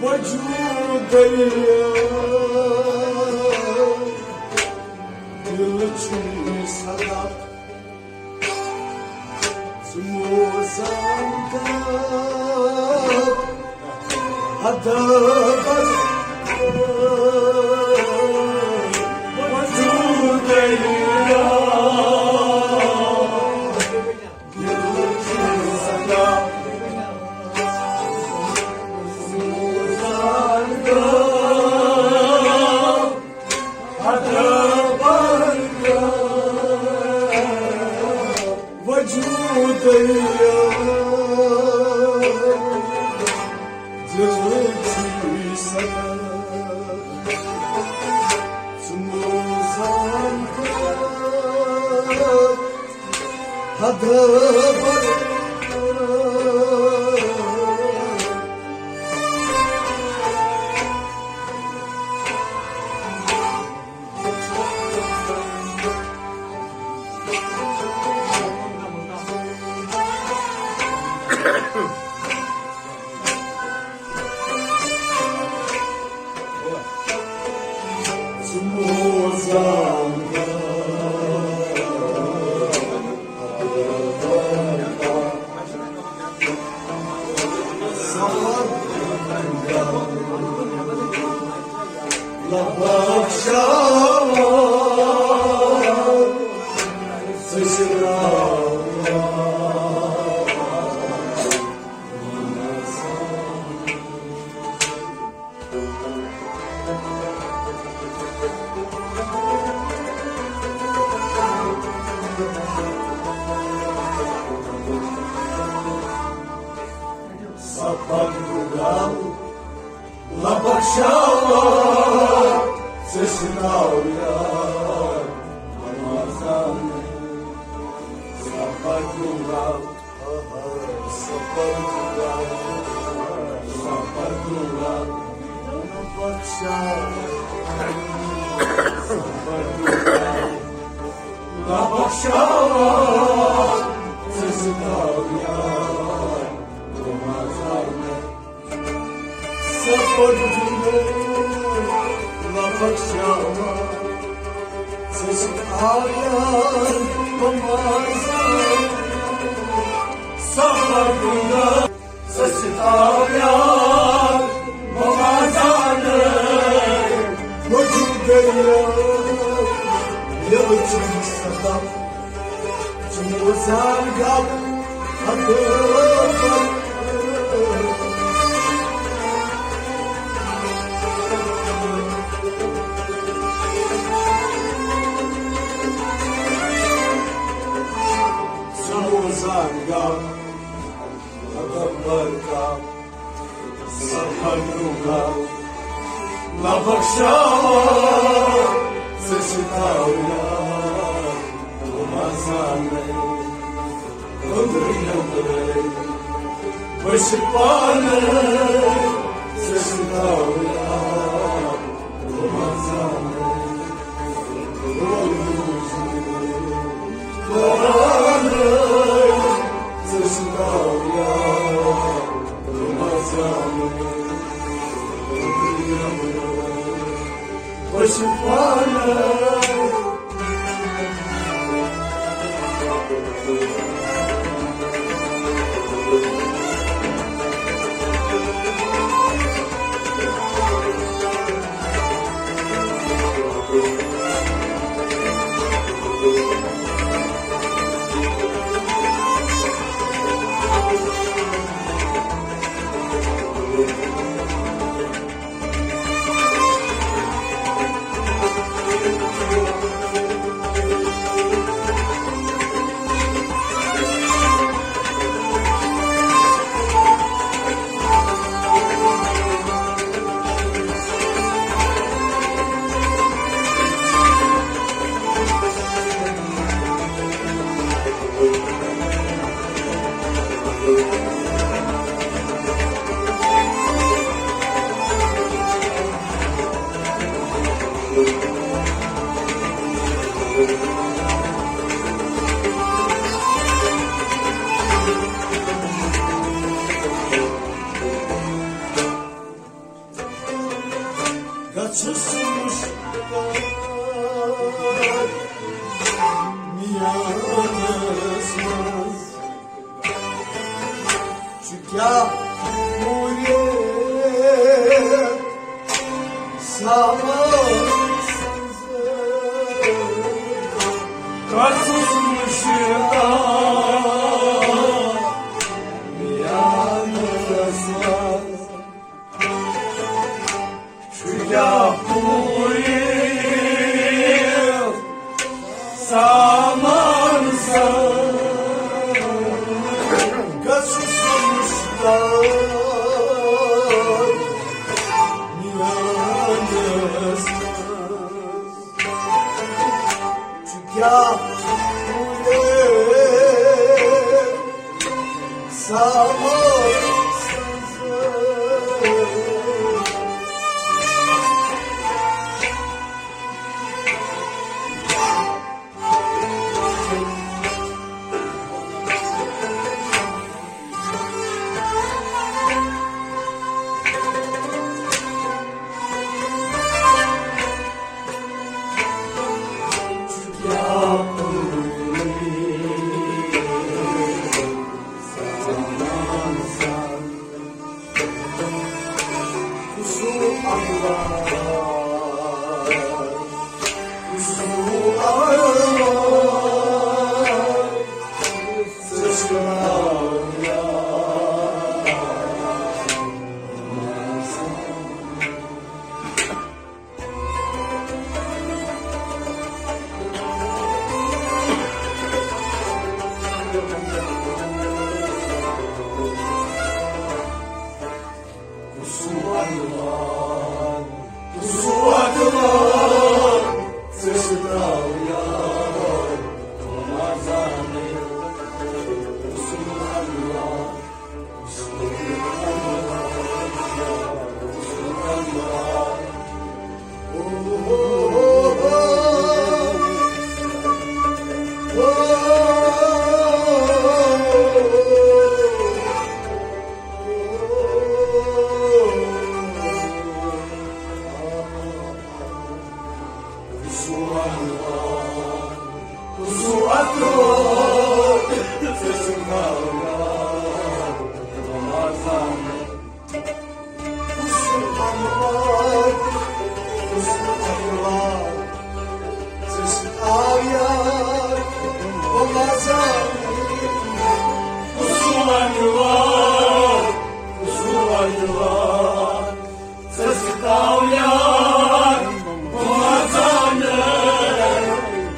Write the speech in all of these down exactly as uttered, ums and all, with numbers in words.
وجودیا دل چھُے صدا ژٕ موزان کر ادبس وجودیا۔ وجود دل چھی سدا ژٕ موزان کر حد سفر گُزار لبک شاوار ژےٚ سٕنٛداو یار رمضان۔ سفر گُزار، سفر گُزار، سفر گُزار۔ سفر گُزار، سُہ چھُ تاویار، بہٕ ما زانَے، موجوٗدٕے یوت، ییٚلہِ چھُم صدف، چھُم وُزار گَل، ہَتہٕ سُہ وُزار گَل۔ مطلب برکا سفر روگا لبخشا سشتاویا مزانے اندر اندر بشپانے سشتاویا مزانے گژھُس مُشتاق میانس منٛز۔ چھُ کیٛاہ پوٗرِ سامان سٕنٛز۔ گژھُس مُشتاق میانس منٛز۔ چھُ کیٛاہ پوٗرِ سامان سان گژھُس مُشتاق میانس منٛز۔ چھُ کیٛاہ پوٗرِ سامان سان۔ ژٕ ستاو یار، بہٕ ما زانہٕ،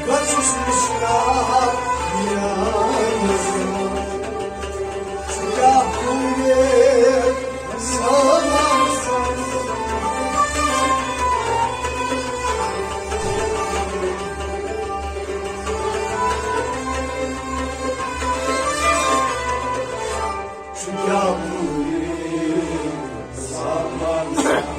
گژھُس مُشتاق میٛانہِ زمانہٕ۔ ژٕ کیٛاہ پوٗرٕ سامان سان۔ ژٕ کیٛاہ پوٗرٕ سامان سان۔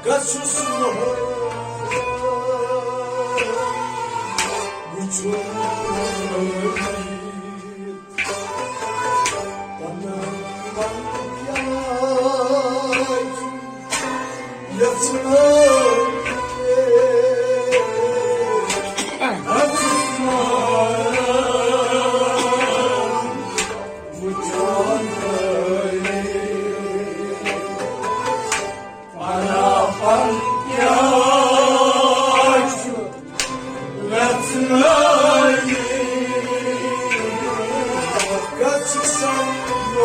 گژھُس نہٕ وٕچھُن۔ پنُن پان کیٛاہ یژھان۔ گژھُس نہٕ وٕچھُن۔ پناہ پن کیٛاہ چھُ وٮ۪ژھنٲوِتھ؟ گژھِ سمجھُن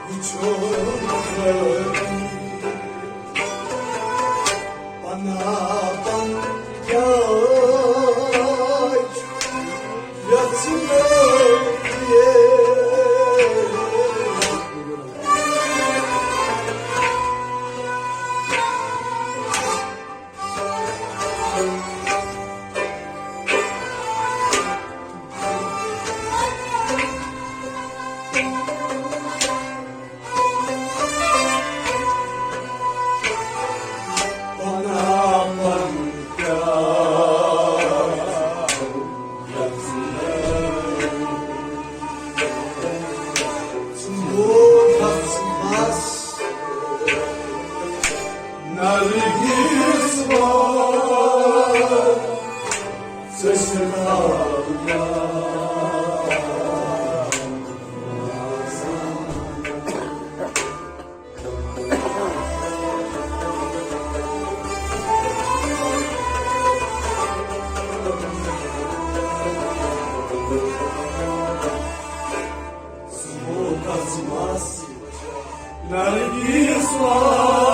وٕچھُن۔ پناہ پن کیٛاہ چھُ وٮ۪ژھنٲوِتھ؟ نرگس وار ژٕ چھکھ نرگس وار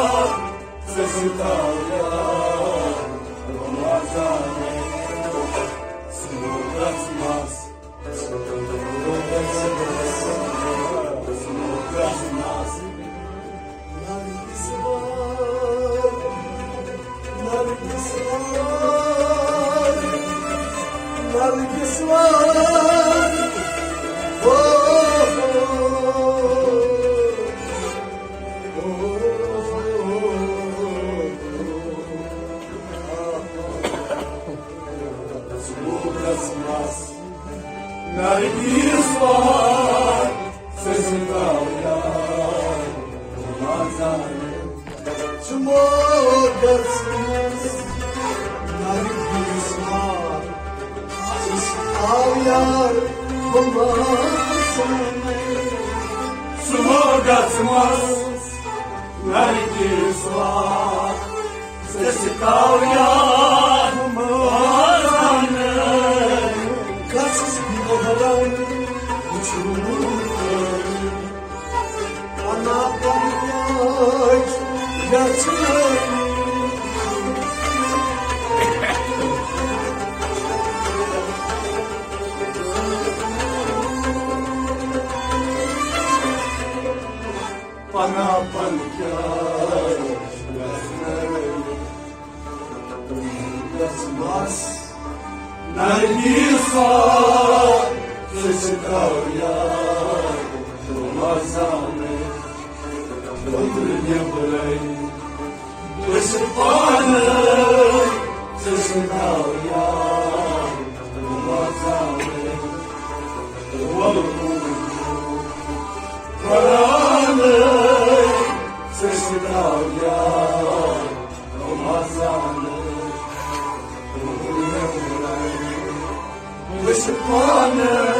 ژٕ چھکھ ژٕ مو گژھنس نرگس وار، ژٕ چھِ آویار بہٕ ما زانَے۔ ژٕ مو گژھنس نرگس وار، ژٕ چھِ آویار بہٕ ما زانَے۔ گژھس بہٕ محرم وٕچھُن۔ پناہ پنجاج گژھنٲوِتھ۔ پناہ پنجاج گژھنٲوِتھ۔ گژھنس نرگسا، ژٕ چھِ آویار بہٕ ما زانَے۔ وۄتھ نیٚبرَے، بہٕ چھُس پانَے، ژٕ چھِ آویار بہٕ ما زانَے۔ وَلہٕ پانَے، ژٕ چھِ آویار بہٕ ما زانَے۔ وۄتھ نیٚبرَے، بہٕ چھُس پانَے۔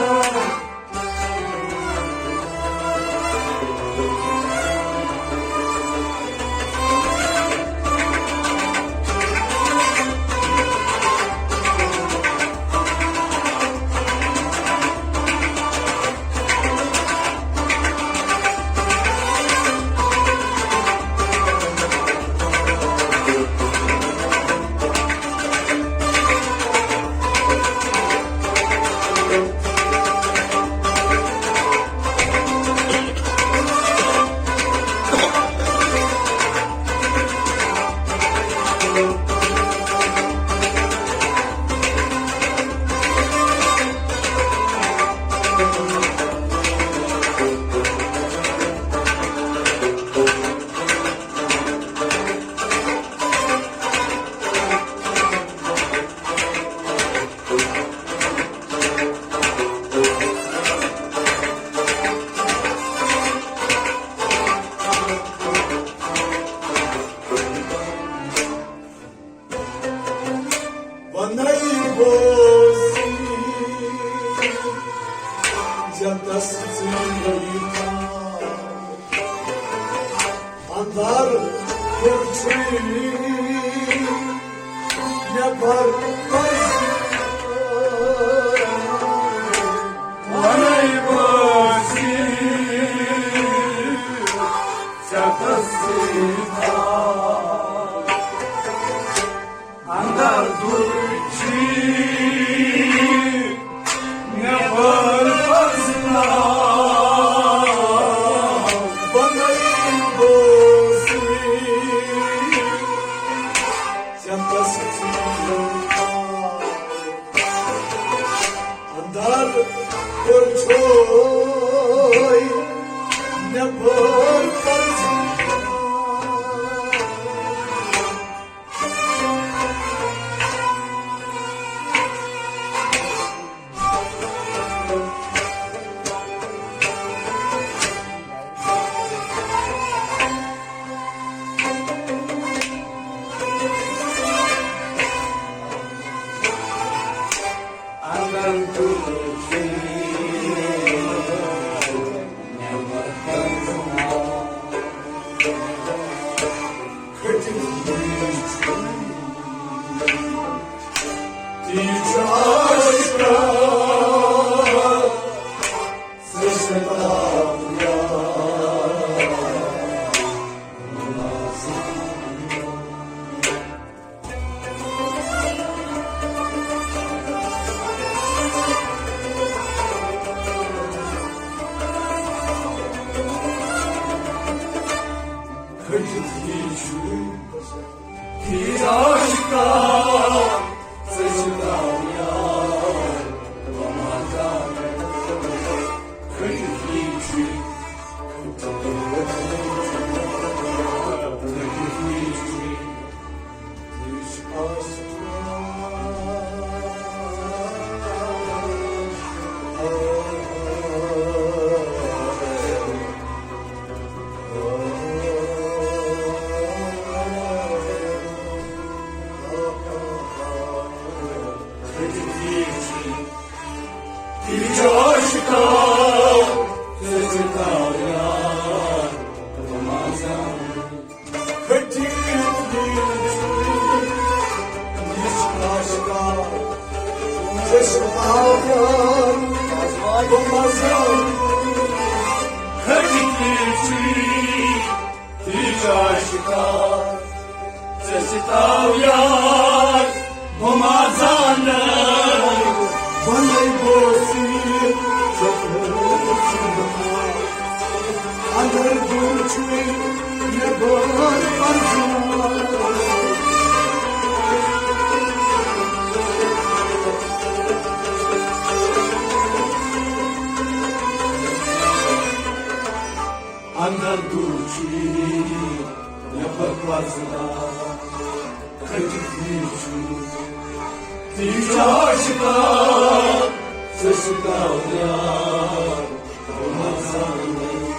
وَنَے بوزی جَتَس ژٕے گٔیی تار۔ اندر پھِرچھی نٮ۪بر پزی۔ وَنَے بوزی جَتَس ژٕے گٔیی تار۔ اندر دُرچی نٮ۪بر پزناو۔ بنٲوِتھ بوزوی ژےٚ تسلیم۔ اندر پھِرچھی نٮ۪بر پزناو۔ کھٔٹِتھ یہِ چھُ، یہِ عاشقا، ژٕ چھِ کامیاب، وۄنۍ ما زانَے۔ کھٔٹِتھ یہِ چھُ، کھٔٹِتھ یہِ چھُ۔ تاو یار، ہما زانَے، وَنَے بوسی، ژےٚ کٔرٕتھ ژٕ اندر دُر چھُے، نٮ۪بر پرزٕنار۔ اندر دُر چھُے، نٮ۪بر پرزٕنار۔ کھٔٹِتھ یہِ چھُ، تہِ چھُ عاشقا، ژٕ چھُکھ یار، بہٕ ما زانَے۔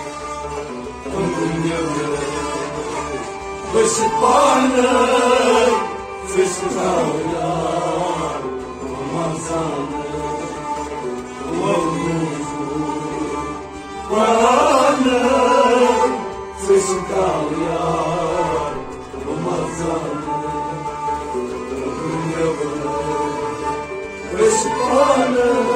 کُنہِ نیٚبرٕ، بہٕ چھُس پانَے، ژٕ چھُکھ یار، بہٕ ما زانَے۔ وَلہٕ پانَے، ژٕ چھُکھ یار، بہٕ ما زانَے۔ أسۍ پانَے۔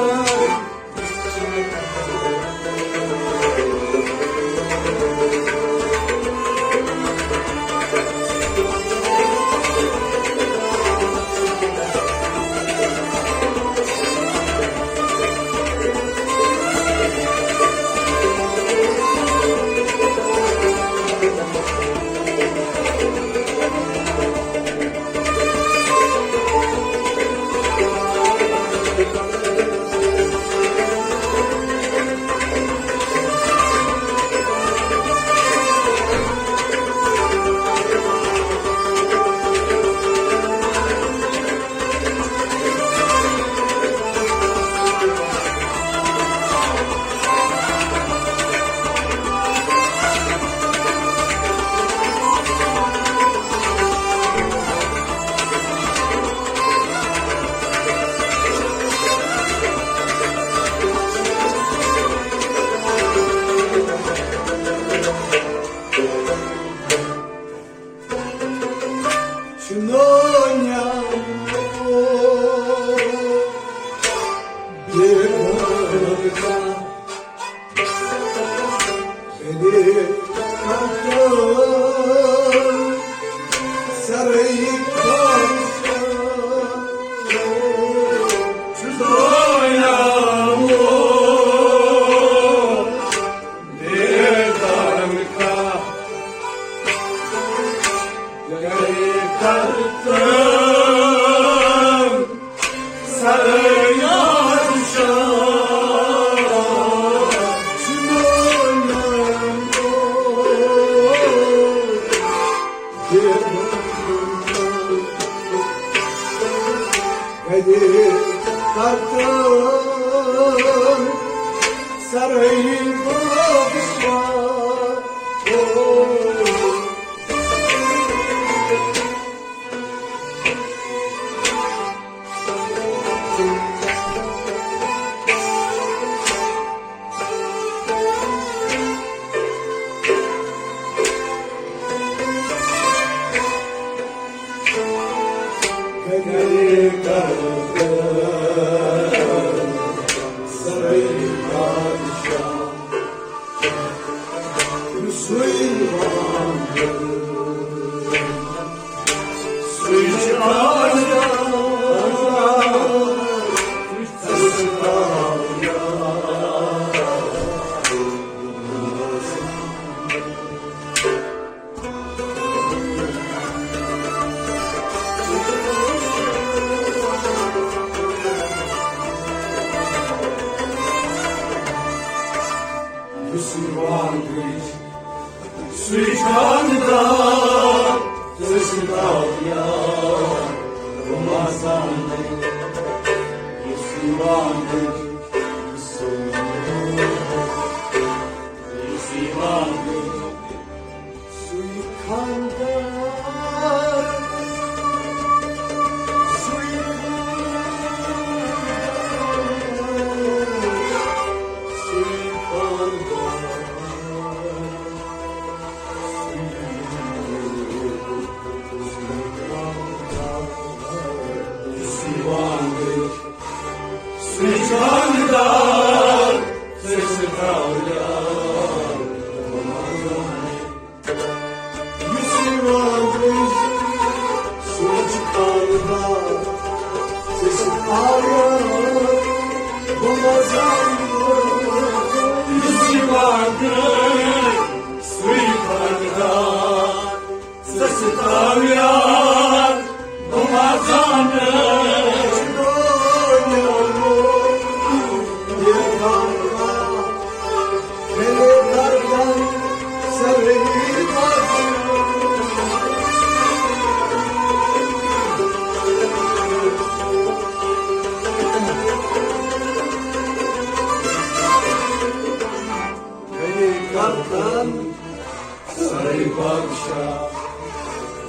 سرے بادشاہ،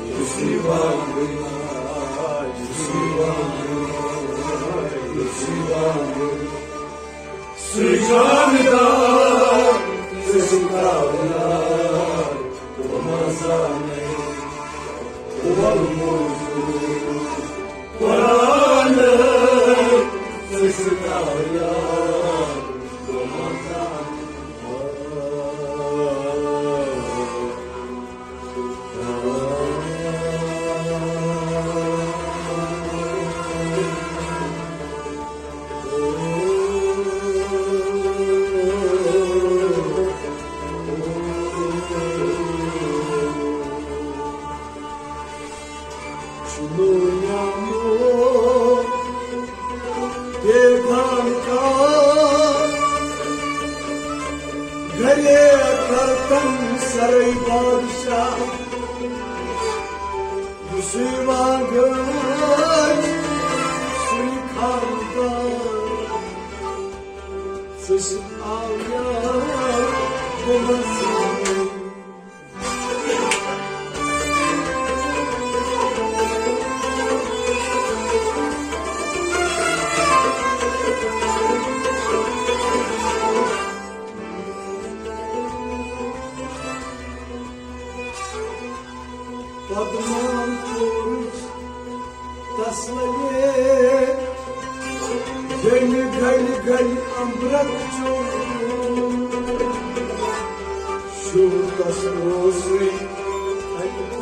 یُس یہِ وانٛگٕے، یُس یہِ وانٛگٕے، یُس یہِ وانٛگٕے۔ سُے جاندار، سُہ سُہ تاویار، بہٕ ما زانَے، بہٕ وَنہٕ موجوٗد قرآنَے، سُہ سُہ تاویار، بہٕ ما زانَے۔ چُنو نیامو پیغام کا، گرے کرتن سرے بادشاہ، یُسُے وانٛگٕے، سُے خانٛدار، سُہ چھُ آویار گوٚمُت۔ پدمان کوٚرُس تسلے، ییٚمہِ گلہِ گلہِ امبرک چوٚن۔ شُر تس اوسُے اَتہِ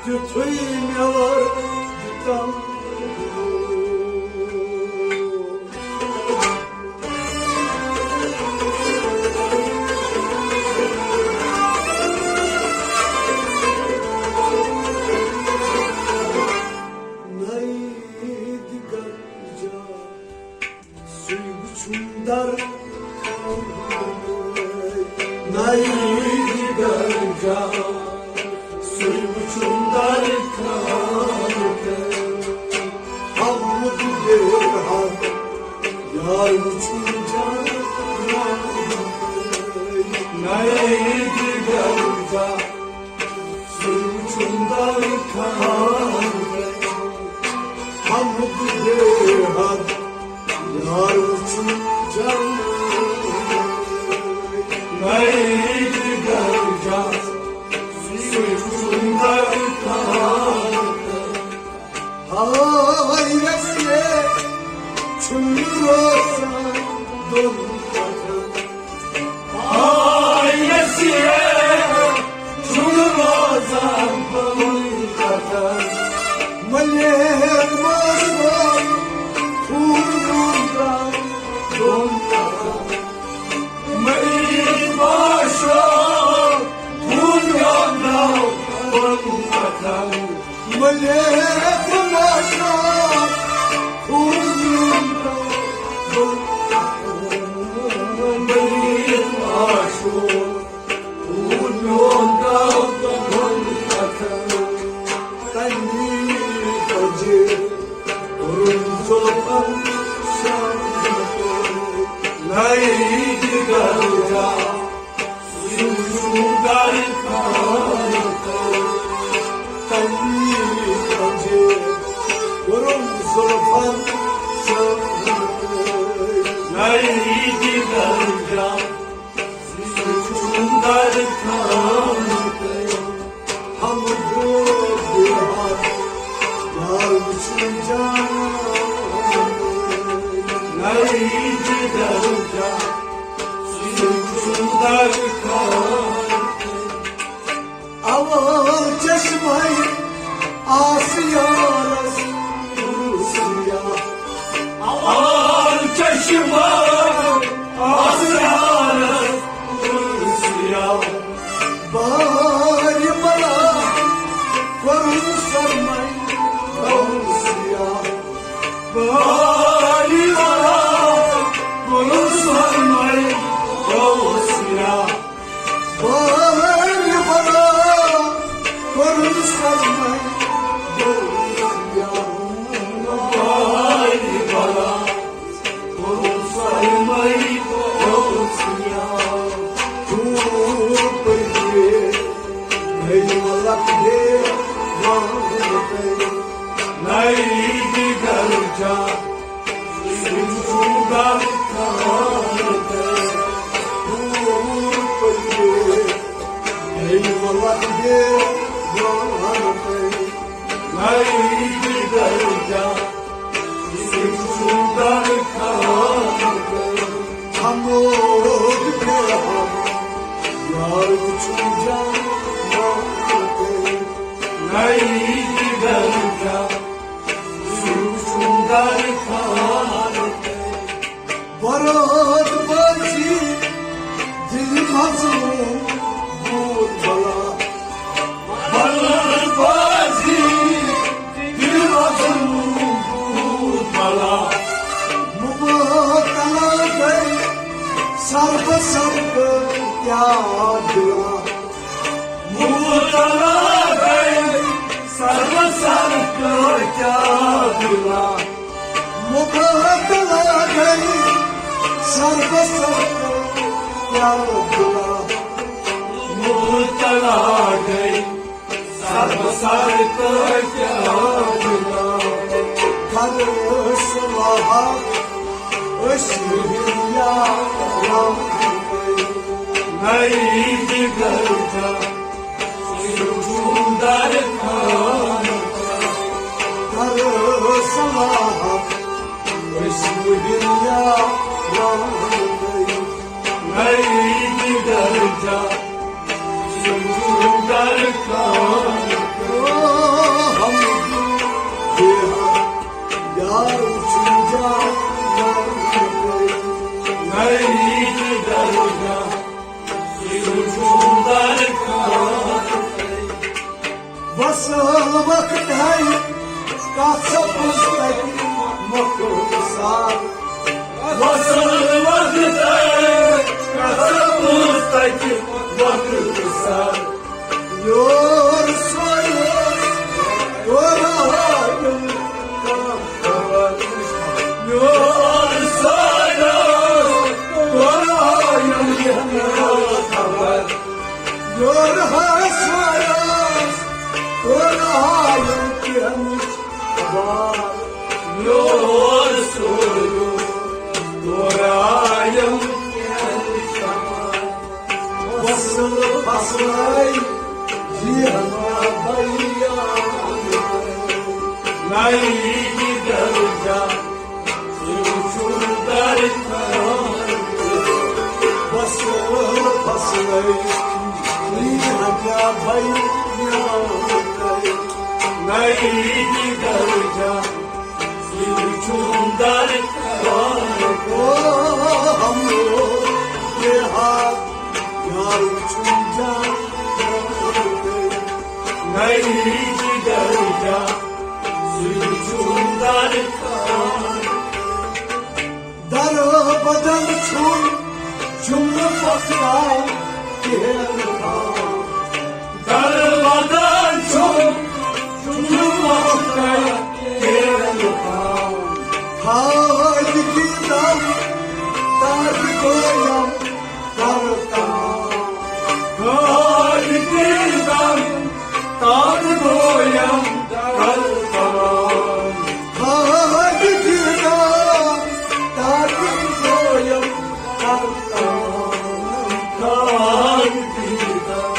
تیُتھُے مےٚ وَر دِتم۔ نَے دِگر جا، سُے وُچھُن در نَے دِگر جا، سُے وُچھُن در خان۔ ہم دِگر ہم یار وُچھُن جان۔ نَے دِگر جا، سُے وُچھُن در خان۔ ہم دِگر ہم یار وُچھُن جان۔ نَے دِگر جا، سُے وُچھُن در خان۔ ہاے رسیے چھُنہٕ روزان دۄن کَتھَن۔ ہاے رسیے چھُنہٕ روزان دۄن کَتھَن۔ ملیر ماشو خوٗن روزان دۄن کَتھَن۔ ملیر ماشو خوٗن روزان دۄن کَتھَن۔ ملیر ماشو خوٗن روزان دۄن کَتھَن۔ ملیر ماشو خوٗن روزان دۄن کَتھَن۔ تَمی پَزِ کوٚرُن زُلفَن شام۔ نَے دِگر جا، سُہ چھُ در خان۔ تَمی پَزِ کوٚرُن زُلفَن شام۔ نَے دِگر جا، سُہ چھُ در خان۔ ہم دو دیوار یار وُچھُن جان۔ نَے دِگر جا، سُہ چھُ در خان۔ اول چشمے آسہٕ یارس روسیا۔ اول چشمے آسہٕ یارس روسیا۔ بارِ بلا کوٚرُن سرمے روسیا۔ بارِ بلا کوٚرُن سرمے روسیا۔ بارِ بلا کوٚرُن سرمے روسیا۔ نئی درجہ سُہ چھُ درخان۔ ہمود پہ ہم یار وُچھُن جان۔ نئی درجہ سُہ چھُ درخان۔ برات بازی دل مظلوم بود بلا۔ برات بازی دل مظلوم بود بلا۔ مبتلا گئی سر بسر کیا دلا۔ مبتلا گئی سر بسر کیا دلا۔ مبتلا گئی سر بسر کیا دلا۔ مبتلا گئی سر بسر کیا دلا۔ کر صلاح أسۍ یارا۔ نئی درجہ سُہ چھُ درخان۔ کر صلاح أسۍ یارا۔ نئی درجہ سُہ چھُ درخان۔ ہم یار وُچھُن جان۔ نئی درجہ سُہ چھُ درخان۔ وصل وقت ہے، کتھ سپُز تتہِ مۄخصر۔ وصل وقت ہے، کتھ سپُز تتہِ مۄخصر۔ یور سوز، یور آیُن۔ یور سایہ، یور آیُن یہنہ خبر۔ یور ہا سایہ، یور آیُن یہنہ خبر۔ یور سایہ، یور آیُن یہنہ خبر۔ فصل فصلے جیہنا بیان۔ نئی درجہ سُہ چھُ درخان۔ فصل فصلے جیہنا بیان۔ نئی درجہ سُہ چھُ درخان۔ او ہم یار وُچھُن جان۔ نئی درجہ سُہ چھُ درخان۔ در بدن چھُم، چھُم نہٕ پکان کِہیٖنۍ۔ در بدن چھُم، چھُم نہٕ پکان کِہیٖنۍ۔ خالقی دم تاج گویم کر تمام۔ خالقی دم تاج گویم کر تمام۔ خالقی دم تاج گویم کر تمام۔ خالقی دم